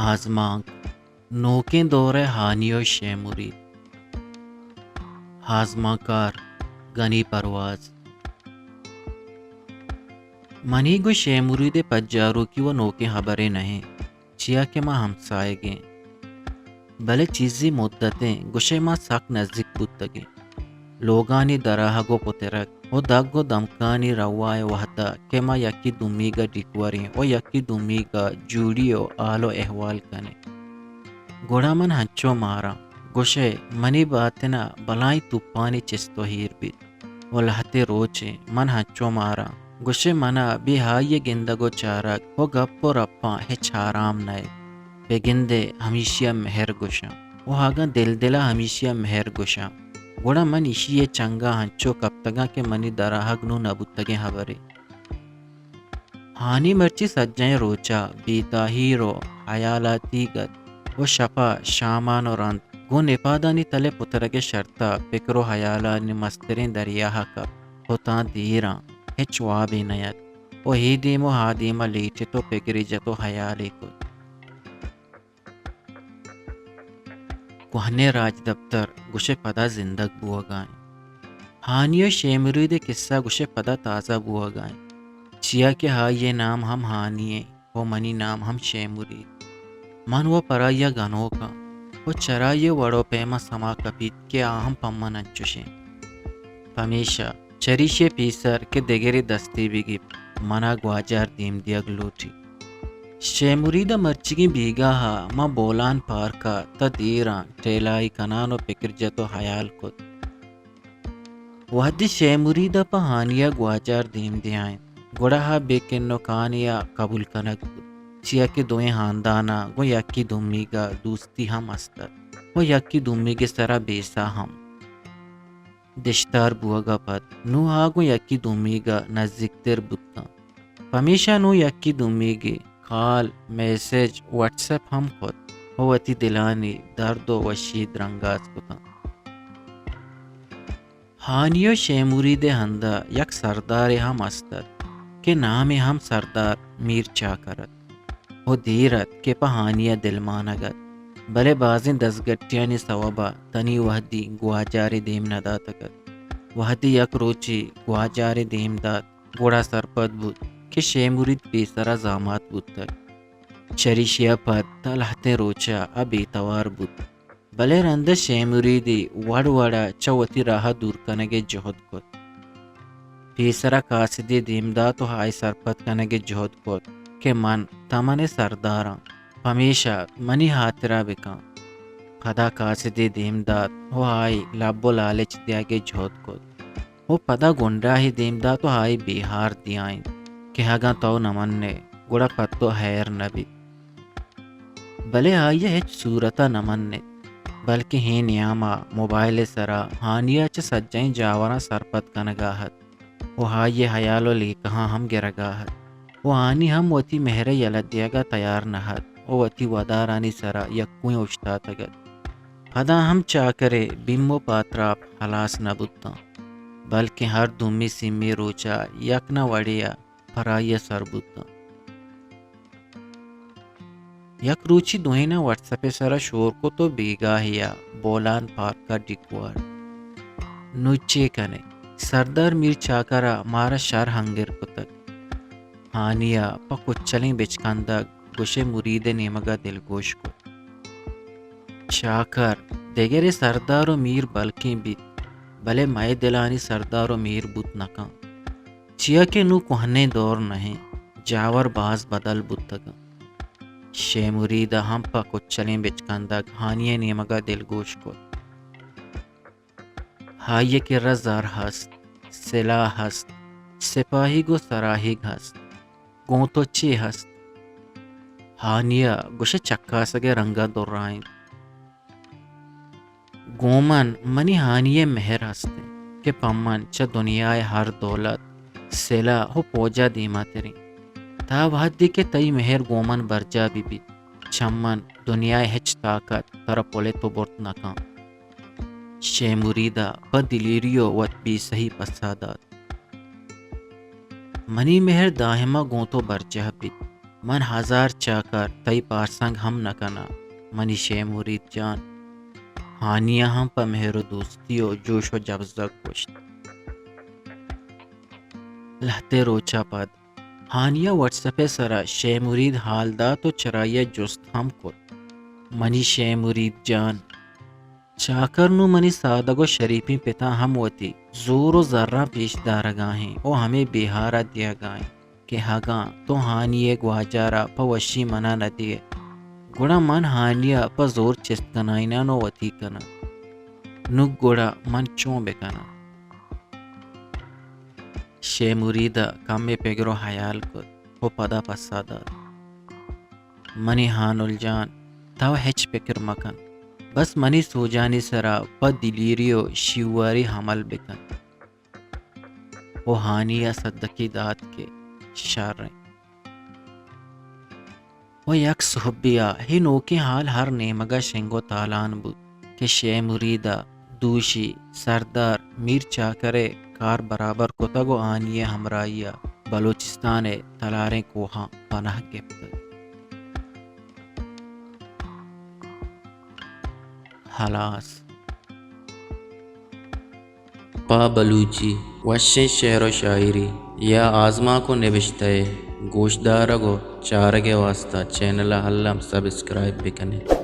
آزمانک، نوکیں دور ءِ ہانی ءُ شے مرید۔ آزمانکار گنی پرواز۔ منی گوں شے مرید ءِ پجاروکی وَ نوکیں ہبرے نہ اِنت، چیا کہ ما ہمساہگ ایں۔ بلے چیزے مدت اِنت، گوشئے ما سک نزیک بوتگ ایں۔ لوگانی دراہگ ءُ پترگ ءُ دگ ءُ دمکانی روا ءِ وہد ءَ کہ ما یکے دومیگ ءَ ڈیکور ایں ءُ یکے دومیگ ءَ جوڑی ءُ ہال ءُ احوال کن ایں، گڑا من ہنچو ماراں، گوشئے منی باتن ءَ بلاہیں توپانے چست ءُ ایر بیت ءُ لہتے روچ اِنت من ہنچو ماراں، گوشئے من ءَ بے ہائی ءِ گندگ ءُ چارگ ءُ گپ ءُ رپاں ہچ آرام نئیت۔ بگندئے ہمیشی ءَ مہر گوشاں ءُ اگاں دل دل ءَ ہمیشی ءَ مہر گوشاں، گڑا من ایشی ءِ چنگ ءَ ہنچو کپتگاں کہ منی دراہگ نوں نہ بوتگیں ہبرے۔ ہانی مرچی سجہیں روچ ءَ بے تاہیر ءُ ہیالاتیگ ات ءُ شپ ءَ شامان ءُ رند گوں نپادانی تل ءَ پترگ ءِ شرت ءَ پکر ءُ ہیالانی مستریں دریا ءَ کپت ءُ تاں دیراں ہچ وابے نہ ات ءُ اے دیم ءُ آ دیم ءَ لیٹت ءُ پگرے جت ءُ ہیالے کت۔ کوہنیں راجدپتر گوشئے پدا زندگ بوہگا اِنت۔ ہانی ءُ شے مرید ءِ کسہ گوشئے پدا تازہ بوہگا اِنت، چیا کہ آئی ءِ نام ہم ہانی اِنت ءُ منی نام ہم شے مرید۔ من وَ پرائی ءَ گنوک آں ءُ چرائی ءِ وڑ ءُ پیم ءَ سما کپیت کہ آ ہم پہ من انچش اِنت۔ پمیشا چریشی ءَ پیسر کہ دگرے دستے بہ گیپت، من ءَ گواجار دیم دیگ لوٹیت۔ شے مرید ءِ مرچیگیں بیگاہ ءَ ما بولان پارک ءَ تاں دیراں ٹیلائی کنان ءُ پکر جت ءُ ہیال کت۔ وہدے شے مرید ءَ پہ ہانی ءَ گواجار دیم دیائینت، گڑا آ بے کن ءُ کانی ءَ قبول کنگ بوت، چیا کہ دوئیں ہانداناں گوں یکے دومیگ ءَ دوستی ہم است ات ءُ یکے دومیگ ءِ سرا بیسہ ہم۔ دشتار بوہگ ءَ پد نوں آ گوں یکے دومیگ ءَ نزیکتر بوتاں۔ پمیشا نوں یکے دومیگ ءَ کال، میسج، وٹس ایپ ہم کت ءُ وتی دلانی درد ءُ وشی درنگاز کتاں۔ ہانی ءُ شے مرید ءِ ہند ءَ یک سردارے ہم است ات کہ نام ءَ ہم سردار میر چاکر ات۔ ءُ دیر ات کہ پہ ہانی ءَ دلمانگ ات، بلے بازیں دزگٹیانی سوب ءَ تنی وہدی گواجارے دیم نہ داتگ ات۔ وہدے یک روچے گواجارے دیم دات، گڑا سرپد بوت کہ شے مرید پیسرا زامات بوتگ۔ چریشی ءَ پد تاں لہتیں روچ ءَ آ بے توار بوت۔ بلے رند ءَ شے مریدی وڑ وڑ ءَ چہ وتی راہ ءَ دور کنگ ءِ جہد کت۔ پیسر ءَ قاصدے دیم دات ءُ آئی ءَ سرپد کنگ ءِ جہد کت کہ من تاں من ءِ سردار آں، پمیشا منی ہاترا بکن۔ پدا قاصدے دیم دات ءُ آئی ءَ لب ءُ لالچ دیگ ءِ جہد کت ءُ پدا گنڈاہے دیم دات ءُ آئی ءَ بیہار دیائینت کہ اگاں تو نہ من ئے گڑا پہ تو ہیر نہ بیت۔ بلے آئی ءَ ہچ صورت ءَ نہ منت، بلکیں اے نیام ءَ موبائل ءِ سرا ہانی ءَ چہ سجہیں جاوراں سرپد کنگ ءَ ات ءُ آئی ءِ ہیال ءُ لیکہاں ہم گرگ ءَ ات ءُ ہانی ہم وتی مہر ءِ یلہ دیگ ءَ تیار نہ ات ءُ وتی ودارانی سرا یکوئیں اوشتاتگ ات۔ پدا ہم چاکر ءِ بیم ءُ پاتراپ ہلاس نہ بوتاں، بلکیں ہر دومی سیمی روچ ءَ یک نہ وڑے ءَ پرائی ءَ سر بوتاں۔ یک روچے دوئیناں وٹس ایپ ءِ سرا شور کت ءُ بیگاہے ءَ بولان پارک ءَ ڈیک وارت۔ نوں چے کن ئے؟ سردار میر چاکر ءَ مارا شر ہنگر کتگ۔ ہانی ءَ پہ کچلیں بچکندگ گوشئے مرید ءِ نیمگ ءَ دلگوش کت۔ چاکر دگرے سردار ءُ میر بلکیں بیت، بلے مئے دلانی سردار ءُ میر بوت نہ کنت۔ چیا کہ نوں کوہنیں دور نہ اِنت، جاور باز بدل بوتگ اَنت۔ شے مرید ءَ ہم پہ کچلیں بچکندگ ہانی ءِ نیمگ ءَ دلگوش کت۔ آئی ءِ کرا زر ہست، سلاہ ہست، سپاہیگ ءُ سراہیگ ہست۔ گوں تو چے ہست؟ ہانی ءَ گوشئے چکاسگ ءِ رنگ ءَ درائینت۔ گوں من منی ہانی ءِ مہر ہست اِنت کہ پہ من چہ دنیا ءِ ہر دولت، سلاہ ءُ پوج ءَ دیماتر اِنت۔ تا وہدے کہ تئی مہر گوں من برجاہ بہ بیت، چہ من دنیا ءِ ہچ طاقت ترا پلت ءُ برت نہ کنت۔ شے مرید ءَ پہ دلیری ءُ وت بے سہی پسہ دات۔ منی مہر دائم ءَ گوں تو برجاہ بیت، من ہزار چاکر تئی پارسنگ ہم نہ کناں، منی شے مرید جان۔ ہانی ءَ ہم پہ مہر و دوستی و جوش و جبزگ گوشت۔ لہتے روچ ءَ پد ہانی ءَ واٹس ایپ ءِ سرا شے مرید حال دات و چرائی ءَ جست ہم کت۔ منی شے مرید جان، چاکر نوں منی سادگ و شریپیں پتاں ہم وتی زور و زراں پیش دارگا ایں و ہمے بیہارا دیگا ایں کہ اگاں تو ہانی ءِ گواجارا پہ وشی منا نہ دیئے، گڑا من ہانی ءَ پہ زور چست کنائیناں و وتی کناں۔ نوں گڑا من چون بکناں؟ شے مرید ءَ کمے پگر و ہیال کت و پدا پسہ دات، منی ہانل جان، تو ہچ پکر مکن، بس منی سوجانی سرا پہ دلیری و شیواری عمل بکن۔ و ہانی ءَ صدقی دات کہ شر انت۔ و یک سہبے ءَ اے نوکیں حال ہر نیمگ ءَ شنگ و تالان بوت کہ شے مرید ءَ دوشی سردار میر چاکر ءِ کار برابر کتگ و آنی ءِ ہمراہی ءَ بلوچستان ءِ تلاریں کوہاں پناہ گپتگ۔ ہلاس۔ پہ بلوچی وشیں شعر و شاعری یا آزمانک و نبشتہ ءِ گوشدارگ و چارگ ءِ واستا چینل ءَ الم سبسکرائب بکنیں۔